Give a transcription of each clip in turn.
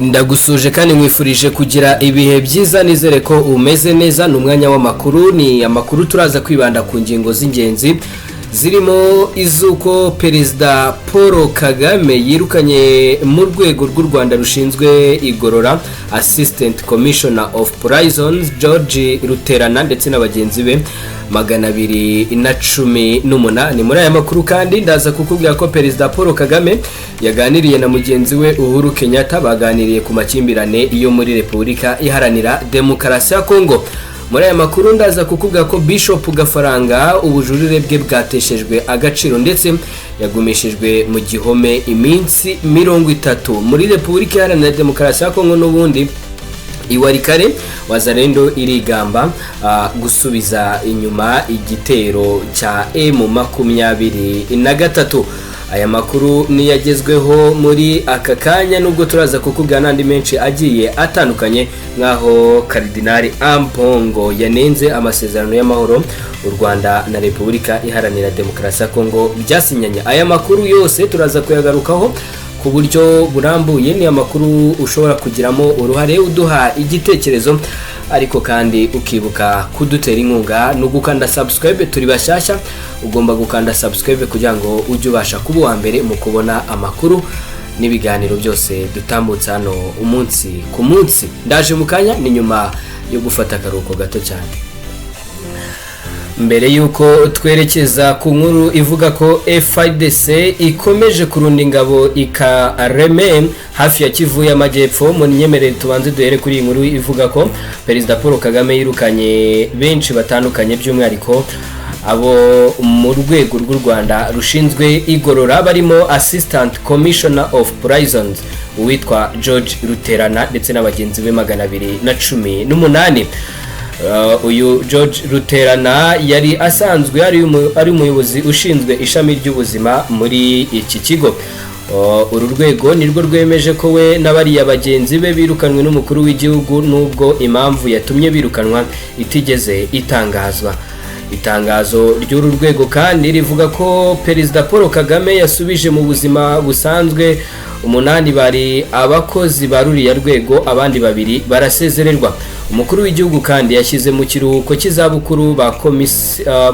Ndagusuje kandi nkwifurije kugira ibihe byiza. Nizere ko umeze neza. Ni umwanya w'amakuru, ni amakuru turaza kwibanda ku ngingo z'ingenzi zirimo iz'uko Perezida Paul Kagame yirukanye mu rwego rw'u Rwanda rushinzwe igorora Assistant Commissioner of Prisons George Ruterana ndetse na bagenzi be 218. Muri aya makuru kandi ndaza kukubwira ko Perezida Paul Kagame yaganiriye na mugenzi we Uhuru Kenyatta, baganiriye ku makimbirane yo muri Repubulika Iharanira Demokarasi ya Kongo. Muri aya makuru ndaza kukubwira ko Bishop Gafaranga ubujurire bwe bwateshejwe agaciro ndetse yagumishijwe mu gihome iminsi 30. Muri Repubulika Iharanira Demokarasi ya Kongo n'ubundi i Walikale, Wazalendo irigamba gusubiza inyuma igitero cya M23. Aya makuru niyagezweho muri aka kanya, nubwo turaza kukubwira n'andi menshi agiye atandukanye, nk'aho Karidinali Ambongo yanenze amasezerano y'amahoro u Rwanda na Repubulika Iharanira Demokarasi ya Kongo byasinyanye. Aya makuru yose turaza kuyagarukaho ku buryo burambuye. Ni amakuru ushobora kugiramo uruhare uduha igitekerezo, ariko kandi ukibuka kudutera inkunga no gukanda subscribe. Turi bashyashya, ugomba gukanda subscribe kugira ngo ujye ubasha kuba uwa mbere mu kubona amakuru n'ibiganiro byose dutambutsa hano umunsi ku munsi. Ndaje mu kanya, ni nyuma yo gufata akaruhuko gato cyane. Mbere y'uko twerekeza ku nkuru ivuga ko FARDC ikomeje kurunda ingabo i Kalemie hafi ya Kivu y'Amajyepfo, mu nyemerere tubanze duhere kuri iyi nkuru ivuga ko Perezida Paul Kagame yirukanye benshi batandukanye, by'umwihariko abo mu rwego rw'u Rwanda rushinzwe igorora, barimo Assistant Commissioner of Prisons uwitwa George Ruterana ndetse na bagenzi be 218. Uyu George Ruterana yari asanzwe ari umuyobozi ushinzwe ishami ry'ubuzima muri iki kigo. Uru rwego nirwo rwemeje ko we n'abariya bagenzi be birukanwe n'umukuru w'igihugu, nubwo impamvu yatumye birukanwa itigeze itangazwa. Itangazo ry'uru rwego kandi rivuga ko Perezida Paul Kagame yasubije mu buzima busanzwe umunani bari abakozi ba ruriya rwego, abandi babiri barasezererwa. Umukuru w'igihugu kandi yashyize mu kiruhuko cy'izabukuru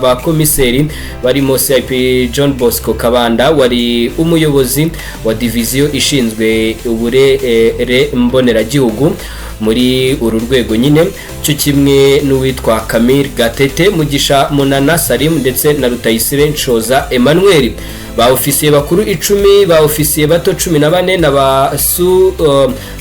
ba komiseri barimo CIP John Bosco Kabanda wari umuyobozi wa diviziyo ishinzwe uburere mboneragihugu muri uru rwego nyine, cyo kimwe n'uwitwa Camille Gatete, Mugisha Munana Salim ndetse na Rutayisire Nshoza Emmanuel. Ba ofisiye bakuru 10, ba ofisiye bato 14 na ba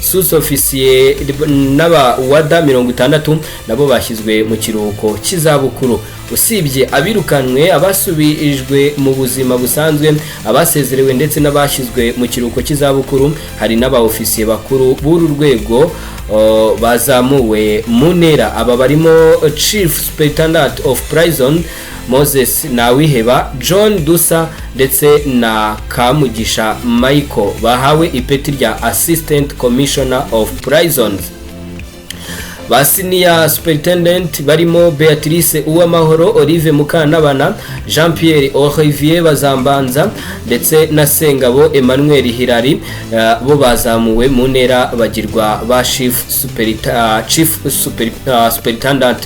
sous ofisiye n'aba wada 60 nabo bashyizwe mu kiruhuko cy'izabukuru. Usibye abirukanwe, abasubijwe mu buzima busanzwe, abasezerewe ndetse n'abashyizwe mu kiruhuko cy'izabukuru, hari n'aba ofisiye bakuru b'uru rwego bazamuwe mu ntera. Aba barimo Chief Superintendent of Prison Moses Nawiheba, John Dusa ndetse na Kamugisha Michael bahawe ipeti rya Assistant Commissioner of Prisons. Ba Senior Superintendent barimo Beatrice Uwamahoro, Olive Mukantabana, Jean Pierre Olivier Bazambanza ndetse na Sengabo Emmanuel Hilary, bo bazamuwe mu ntera bagirwa ba Chief Superintendent.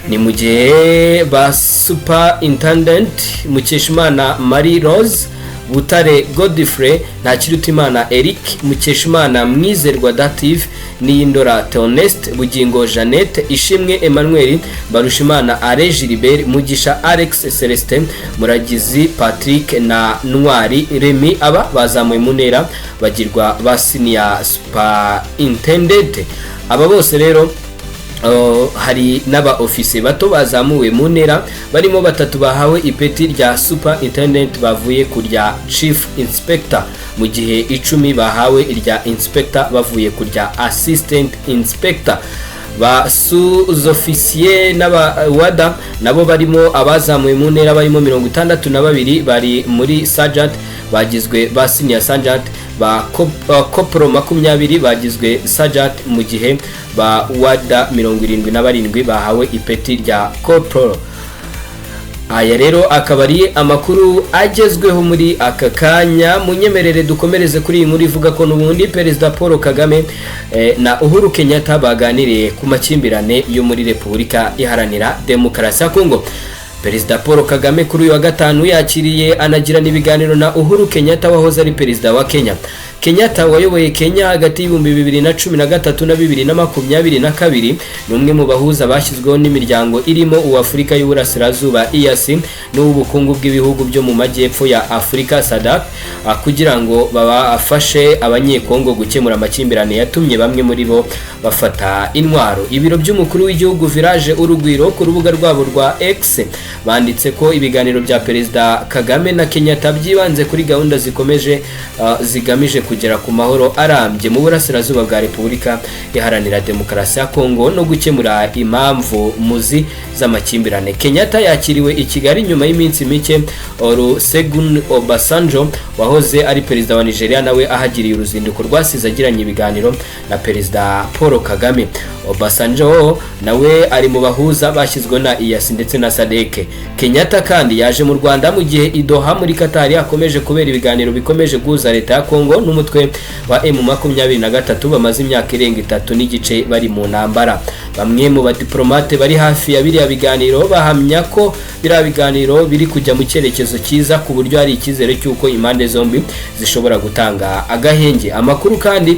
Ni mu gihe ba Superintendent Mukeshimana Marie Rose, Butare Godfrey, Ntakirutimana Eric, Mukeshimana Mwizerwa Dative, Niyindora Theoneste, Bugingo Jeannette, Ishimwe Emmanuel, Barushimana Are Gilbert, Mugisha Alex Celestin, Muragizi Patrick na Ntwari Remy, aba bazamuye mu ntera bagirwa ba Senior Superintendent. Aba bose rero, hari n'aba ofisiye bato bazamuwe mu ntera, barimo batatu bahawe ipeti rya Superintendent bavuye ku rya Chief Inspector, mu gihe 10 bahawe irya Inspector bavuye ku rya Assistant Inspector. Ba sous-officier n'aba wada nabo barimo abazamuwe mu ntera, barimo 62 bari muri sergeant bagizwe ba senior sergeant, ba corporal 20 bagizwe sergeant, mu gihe ba wada 77 bahawe ipeti rya corporal. Aya rero akaba ari amakuru agezweho muri aka kanya. Munyemerere dukomereze kuri iyi nkuru ivuga ko n'ubundi Perezida Paul Kagame na Uhuru Kenyatta baganiriye ku makimbirane yo muri Repubulika Iharanira Demokarasi ya Kongo. Perezida Paul Kagame kuri uyu wa gatanu yakiriye anagirana ibiganiro na Uhuru Kenyatta wahoze ari perezida wa Kenya. Kenyatta wayoboye Kenya hagati y'2013 na 2022 ni umwe mu bahuza bashyizweho n'imiryango irimo uw'Afurika y'Uburasirazuba EAC n'uw'ubukungu bw'ibihugu byo mu majyepfo ya Afurika SADC, kugira ngo babafashe Abanyekongo gukemura amakimbirane yatumye bamwe muri bo bafata intwaro. Ibiro by'umukuru w'igihugu Village Urugwiro ku rubuga rwabo rwa X banditse ko ibiganiro bya Perezida Kagame na Kenyatta byibanze kuri gahunda zikomeje zigamije kugera ku mahoro arambye mu burasirazuba bwa Repubulika Iharanira Demokarasi ya Kongo no gukemura impamvu muzi z'amakimbirane. Kenyatta yakiriwe i Kigali nyuma y'iminsi mike Olusegun Obasanjo wahoze ari perezida wa Nigeria nawe ahagiriye uruzinduko rwasize agiranye ibiganiro na Perezida Paul Kagame. Obasanjo nawe ari mu bahuza bashyizweho na EAC ndetse na SADC. Kenyatta kandi yaje mu Rwanda mu gihe i Doha muri Qatar hakomeje kubera ibiganiro bikomeje guhuza leta ya Kongo n'umutwe wa M23 bamaze imyaka irenga 3.5 bari mu ntambara. Bamwe mu badiplomate bari hafi ya biriya biganiro bahamya ko biriya biganiro biri kujya mu cyerekezo cyiza, ku buryo hari icyizere cy'uko impande zombi zishobora gutanga agahenge. Amakuru kandi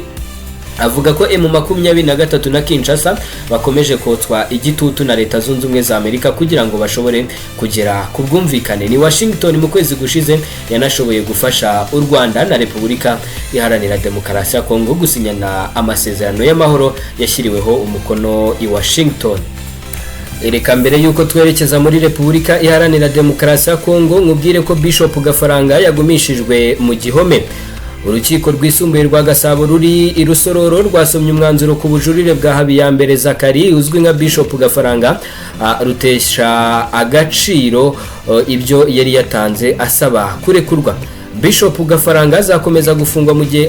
avuga ko M23 na Kinshasa bakomeje kotswa igitutu na Leta Zunze Ubumwe za Amerika kugira ngo bashobore kugera ku bwumvikane. Ni Washington mu kwezi gushize yanashoboye gufasha u Rwanda na Repubulika Iharanira Demokarasi ya Kongo gusinyana amasezerano y'amahoro yashyiriweho umukono i Washington. Reka mbere yuko twerekeza muri Repubulika Iharanira Demokarasi ya Kongo nkubwire ko Bishop Gafaranga yagumishijwe mu gihome. Urukiko rwisumbuye rwa Gasabo ruri i Rusororo rwasomye umwanzuro ku bujurire bwa Habiyambere Zakari uzwi nka Bishop Gafaranga, rutesha agaciro ibyo yari yatanze asaba kurekurwa. Bishop Gafaranga azakomeza gufungwa mu gihe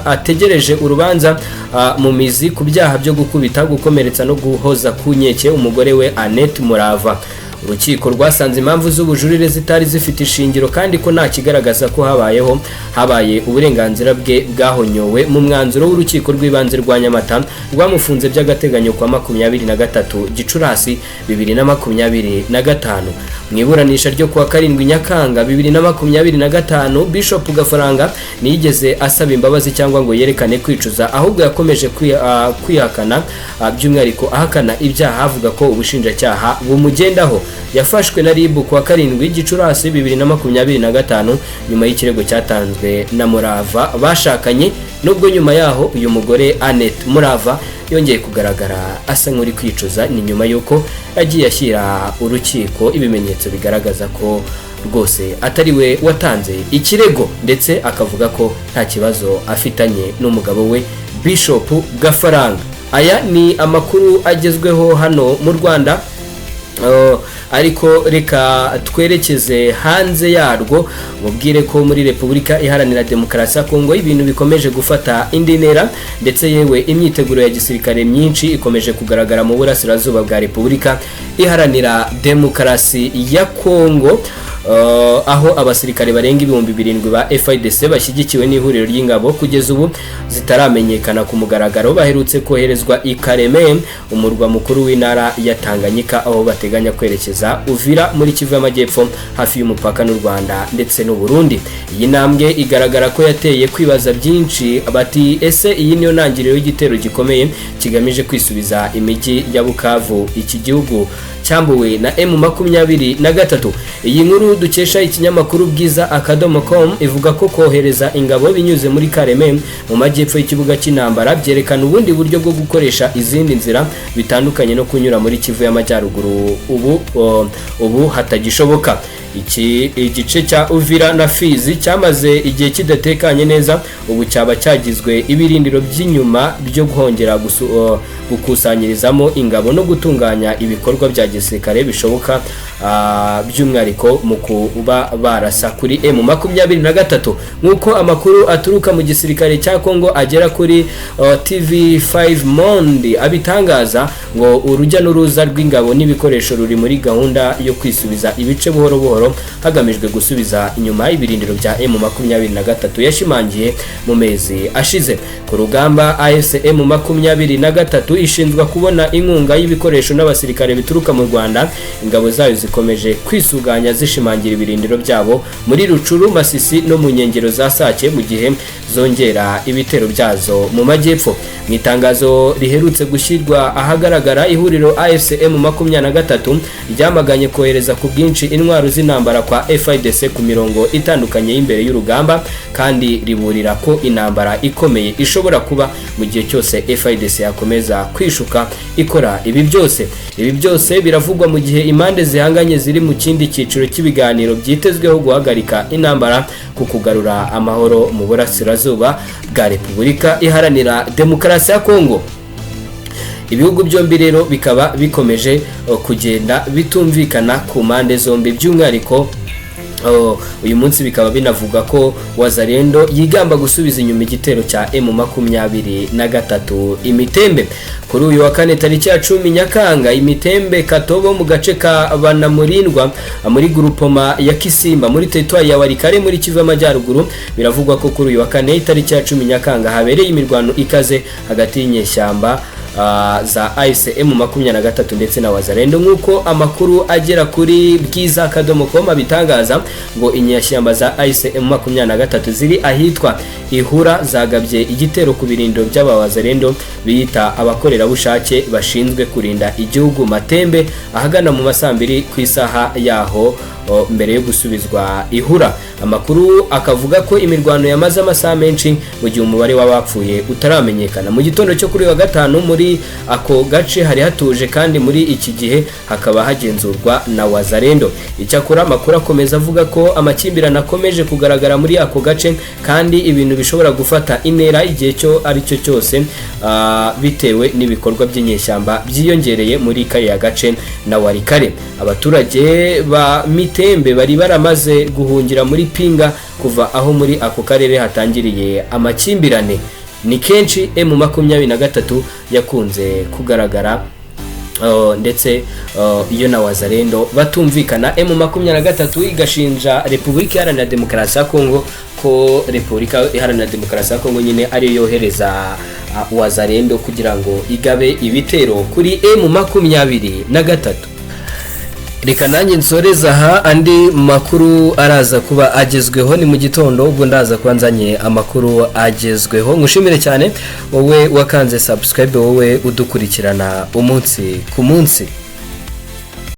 ategereje urubanza mu mizi ku byaha byo gukubita, gukomeretsa no guhoza ku nkeke umugore we Annette Murava. Urukiko rwasanze impamvu z'ubujurire zitari zifite ishingiro kandi ko nta kigaragaza ko habaye uburenganzira bwe bwahonyowe. Mu mwanzuro w'urukiko rw'ibanze rwa Nyamata rwamufunze by'agateganyo kwa 23 Gicurasi 2025, mu iburanisha ryo kuwa 7 Nyakanga 2025, Bishop Gafaranga ntiyigeze asaba imbabazi cyangwa ngo yerekane kwicuza, ahubwo yakomeje kwihakana, by'umwihariko ahakana ibyaha avuga ko ubushinjacyaha bumugendaho. Yafashwe na RIB kuwa 7 Gicurasi 2025 nyuma y'ikirego cyatanzwe na Murava bashakanye, nubwo nyuma yaho uyu mugore Annette Murava yongeye kugaragara asa nk'uri kwicuza. Ni nyuma y'uko yagiye ashyira urukiko ibimenyetso bigaragaza ko rwose atari we watanze ikirego, ndetse akavuga ko nta kibazo afitanye n'umugabo we Bishop Gafaranga. Aya ni amakuru agezweho hano mu Rwanda. Ariko reka twerekeze hanze yarwo, mubwire ko muri Repubulika Iharanira Demokarasi ya Kongo ibintu bikomeje gufata indi ntera, ndetse yewe imyiteguro ya gisirikare myinshi ikomeje kugaragara mu burasirazuba bwa Repubulika Iharanira Demokarasi ya Kongo, aho abasirikare barenga 7000 ba FARDC bashyigikiwe n'ihuriro ry'ingabo kugeza ubu zitaramenyekana ku mugaragaro baherutse koherezwa i Kareme, umurwa mukuru w'intara ya Tanganyika, aho bateganya kwerekeza Uvira muri Kivu y'Amajyepfo hafi y'umupaka n'u Rwanda ndetse n'u Burundi. Iyi ntambwe igaragara ko yateye kwibaza byinshi, bati ese iyi niyo ntangiriro y'igitero gikomeye kigamije kwisubiza imijyi ya Bukavu iki gihugu cyambuwe na M23? Iyi nkuru dukesha ikinyamakuru Bwiza.com ivuga ko kohereza ingabo binyuze muri Kareme mu majyepfo y'ikibuga cy'intambara byerekana ubundi buryo bwo gukoresha izindi nzira bitandukanye no kunyura muri Kivu y'Amajyaruguru ubu hatagishoboka. Iki igice cya Uvira na Fizi cyamaze igihe kidatekanye neza, ubu cyaba cyagizwe ibirindiro by'inyuma byo kongera gukusanyirizamo ingabo no gutunganya ibikorwa bya gisirikare bishoboka, by'umwihariko mu kuba barasa kuri M23, nk'uko amakuru aturuka mu gisirikare cya Congo agera kuri TV5 Monde abitangaza. Ngo urujya n'uruza rw'ingabo n'ibikoresho ruri muri gahunda yo kwisubiza ibice buhoro buhoro, hagamijwe gusubiza inyuma ibirindiro bya M23 yashimangiye mu mezi ashize. Ku rugamba, AFC M23 ishinzwe kubona inkunga y'ibikoresho n'abasirikare bituruka mu Rwanda. Ingabo zayo zikomeje kwisuganya, zishimangira ibirindiro byabo muri Rutshuru, Masisi no mu nkengero za Sake, mu gihe zongera ibitero byazo mu majyepfo. Mu itangazo riherutse gushyirwa ahagaragara, ihuriro AFC M23 ryamaganye kohereza ku bwinshi intwaro z'intambara kwa FARDC ku mirongo itandukanye y'imbere y'urugamba, kandi riburira ko intambara ikomeye ishobora kuba mu gihe cyose FARDC yakomeza kwishuka ikora ibi byose. Ibi byose biravugwa mu gihe impande zihanganye ziri mu kindi cyiciro cy'ibiganiro byitezweho guhagarika intambara ku kugarura amahoro mu burasirazuba bwa Repubulika Iharanira Demokarasi ya Kongo. Ibihugu byombi rero bikaba bikomeje kugenda bitumvikana ku mpande zombi. By'umwihariko uyu munsi bikaba binavuga ko Wazalendo yigamba gusubiza inyuma igitero cya M23 Imitembe. Kuri uyu wa kane, tariki ya 10 Nyakanga, Imitembe Katobo mu gace ka Banamurindwa muri groupement ya Kisimba muri teritwari ya Walikale muri Kivu y'Amajyaruguru, biravugwa ko kuri uyu wa kane, tariki ya 10 Nyakanga, habereye imirwano ikaze hagati y'inyeshyamba za AFC M23 ndetse na Wazalendo, nk'uko amakuru agera kuri bwiza.com abitangaza. Ngo inyeshyamba za AFC M23 ziri ahitwa Ihura zagabye igitero ku birindiro by'aba Wazalendo biyita abakorerabushake bashinzwe kurinda igihugu Matembe, ahagana mu masaa 2 ku isaha yaho, mbere yo gusubizwa Ihura. Amakuru akavuga ko imirwano yamaze amasaha menshi, mu gihe umubare w'abapfuye utaramenyekana. Mu gitondo cyo kuri wa gatanu, muri ako gace hari hatuje, kandi muri iki gihe hakaba hagenzurwa na Wazalendo. Icyakora amakuru akomeza avuga ko amakimbirane akomeje kugaragara muri ako gace, kandi ibintu bishobora gufata intera igihe cyo ari cyo cyose, bitewe n'ibikorwa by'inyeshyamba byiyongereye muri kariya gace na Walikale. Abaturage ba Mitembe bari baramaze guhungira muri Pinga kuva aho muri ako karere hatangiriye amakimbirane. Ni kenshi M23 yakunze kugaragara ndetse iyo na Wazalendo batumvikana, M23 igashinja Repubulika Iharanira Demokarasi ya Kongo ko Repubulika Iharanira Demokarasi ya Kongo nyine ariyo yohereza Wazalendo kugira ngo igabe ibitero kuri M23. Reka nanjye nsoreze aha. Andi makuru araza kuba agezweho ni mu gitondo, ubwo ndaza kuba nzanye amakuru agezweho. Ngushimire cyane wowe wakanze subscribe, wowe udukurikirana umunsi ku munsi.